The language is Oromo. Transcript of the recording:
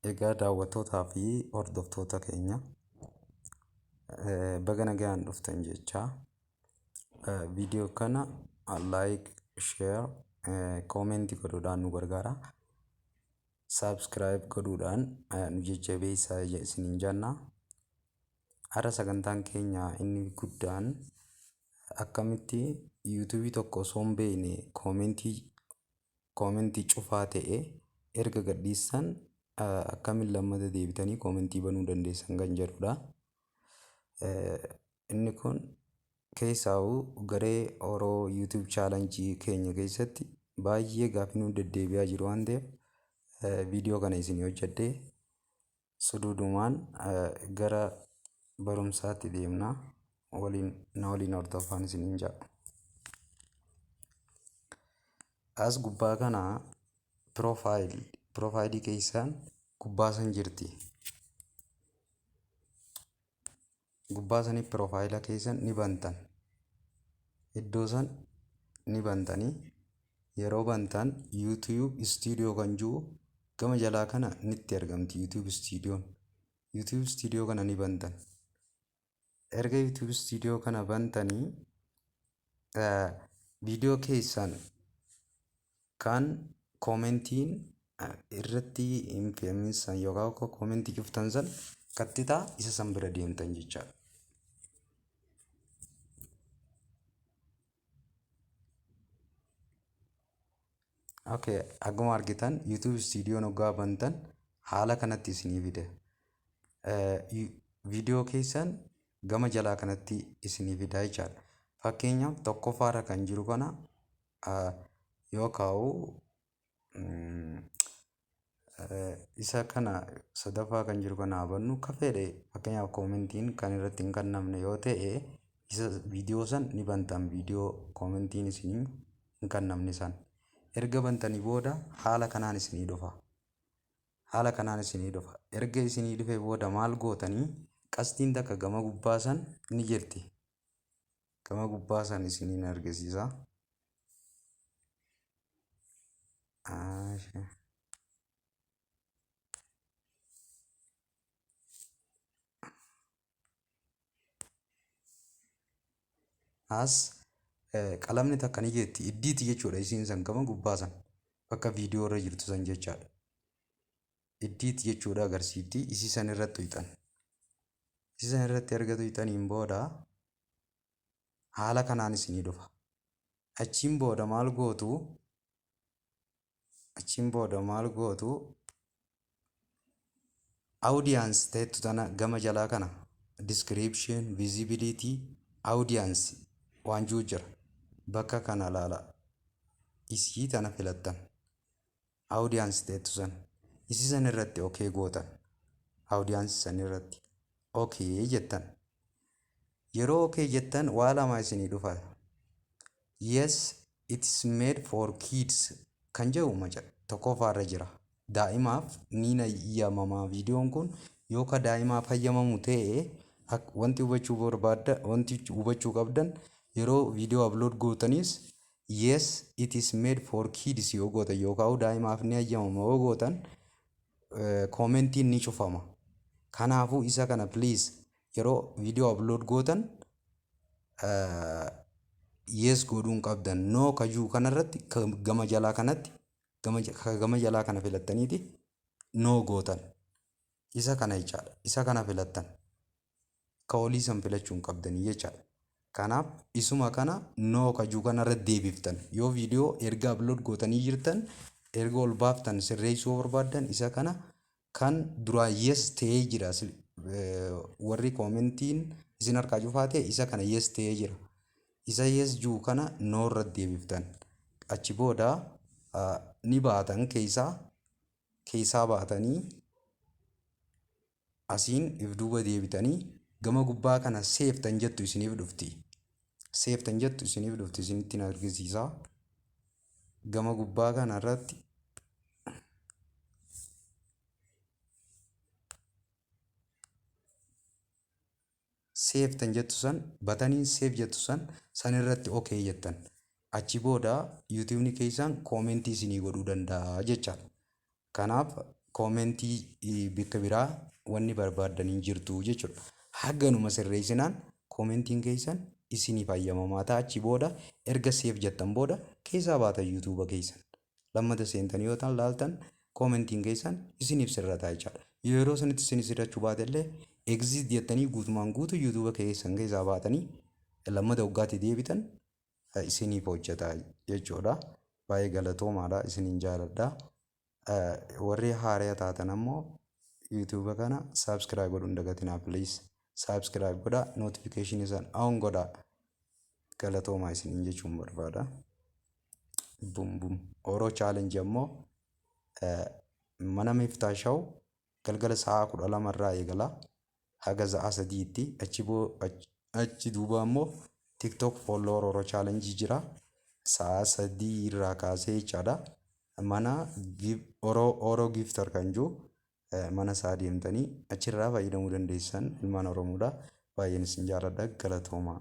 Egaa daawwattootaa fi hordoftoota keenya, baga nagaan dhuftan jechaa, viidiyoo kana like, share, comment godhuudhaan nu gargaara. Subscribe godhuudhaan nu jajjabeessaa isiniin jenna. Har'a sagantaan keenya inni guddaan akkamitti yuutuubii tokko osoo hin beekne koomentii cufaa ta'e erga gadhiistan akkamiin lammata deebitanii koomentii banuu dandeessan kan jedhudha. Inni kun keessaa'u garee Oro YouTube challenge keenya keessatti baay'ee gaaffii nu deddeebi'aa jiru waan ta'eef viidiyoo kana isinii hojjedhee suduudumaan gara barumsaatti deemna. Waliin na waliin hordofaan isiniin jedha. As gubbaa kana piroofaayilii keessaan gubbaa san jirti. Gubbaa sanii piroofaayila keessan ni bantan. Iddoo san ni bantanii yeroo bantan YouTube Studio kan jiru gama jalaa kana nitti argamti YouTube Studioon. YouTube Studio kana ni bantan. Erga YouTube Studio kana bantanii viidiyoo keessan kan koomentiin irratti hin fe'amin san yookaan akka koomentii cuftan san kattitaa isa san bira deemtan jechaadha. Okay, akkuma argitan YouTube Studio hoggaa bantan haala kanatti isinii fida. Viidiyoo keessan gama jalaa kanatti isinii fida jechaadha. Fakkeenyaaf tokkoffaarra kan jiru kana yoo kaa'u, isa kana sadaffaa kan jiru kana haa bannu ka fedhe. Fakkeenyaaf koomentiin kan irratti hin kannamne yoo ta'e, isa viidiyoo san ni bantan. Viidiyoo koomentiin isinii hin kannamne san erga bantanii booda haala kanaan isinii dhufa. Haala kanaan isinii dhufa. Erga isinii dhufe booda maal gootanii? Qastiin takka gama gubbaa san ni jirti. Gama gubbaa san isiniin argisiisa. As qalamni takka ni jirti, iddiiti jechuudha. Isiin san gama gubbaa san bakka viidiyoo irra jirtu san jechaadha. Iddiiti jechuudha agarsiifti. Isii san irratti tuqxan. Isii san irratti erga tuqxaniin booda haala kanaan isinii dhufa. Achiin booda maal gootu? Achiin booda maal gootu? Audience ta'ettu tana gama jalaa kana, description, visibility, audience waan jiru jira. Bakka kana laala. Isii tana filattan. Audience ta'ettu san. Isii san irratti okay gootan. Audience san irratti okay jettan. Yeroo okay jettan waa lama isinii dhufa. Yes, it's made for kids kan jedhu maca tokkoffaarra jira. Daa'imaaf ni hayyamama viidiyoon kun. Yoo ka daa'imaaf hayyamamu ta'e, wanti hubachuu barbaadda, wanti hubachuu qabdan, yeroo viidiyoo upload gootanis yes, it is made for kids yoo gootan yookaan daa'imaaf ni hayyamama yoo gootan, koomentiin ni cufama. Kanaafuu isa kana please yeroo viidiyoo upload gootan yes godhuu hin qabdan. No kajuu kanarratti gama jalaa kanatti gama jalaa kana filattaniiti no gootan. Isa kana jechaadha. Isa kana filattan. Ka olii san filachuu hin qabdanii jechaadha. Kanaaf isuma kana no kajuu kanarra deebiftan. Yoo viidiyoo erga upload gootanii jirtan, erga ol baaftan sirreessuu barbaaddan, isa kana kan duraan yes ta'ee jira. Warri koomentiin isin harkaa cufaa ta'e, isa kana yes ta'ee jira. Isa yes jiru kana no irra deebiftan. Achi booda ni baatan. Keessaa baatanii asiin if duuba deebitanii gama gubbaa kana save tan jettu isiniif dhufti. Save tan jettu isiniif dhufti, isinitti argisiisa. Gama gubbaa kana irratti save tan jettu san, bataniin save jettu san irratti okay jettan. Achi booda yuutuubni keessan koomentii isinii godhuu danda'a jechaadha. Kanaaf Koomentii bakka biraa wanni barbaaddan hin jirtu jechuudha. Haganuma sirreessinaan koomentiin keessan isiniif hayyamamaa ta'a. Achi booda erga save jettan booda keessaa baatan YouTube keessan. Lammata seentanii yoo ta'an laaltan, koomentiin keessan isiniif sirrataa jechaadha. Yeroo sanitti isin sirrachuu baate illee, exit jettanii guutumaan guutuu YouTube keessan keessaa baatanii lammata waggaatti deebitan isiniif hojjeta jechuudha. Baay'ee galatoomaadha, isiniin jaaladha. Warri haaraa taatan ammoo YouTube kana subscribe godhuu hin dagatinaa, please. Subscribe godhaa, notification san on godhaa. Galatoomaa isiniin jechuun barbaada. Bum bum. Oroo challenge ammoo mana Miftaa Show galgala sa'a 12 irraa eegala haga sa'a 3tti. Achi duuba ammoo TikTok follower Oroo challenge jira. Sa'a 3 irraa kaasee jechaadha. Mana Oroo Gifter kan jiru mana isaa deemtanii achirraa fayyadamuu dandeessan, ilmaan Oromoodha. Baay'een isin jaaladha, galatoomaa.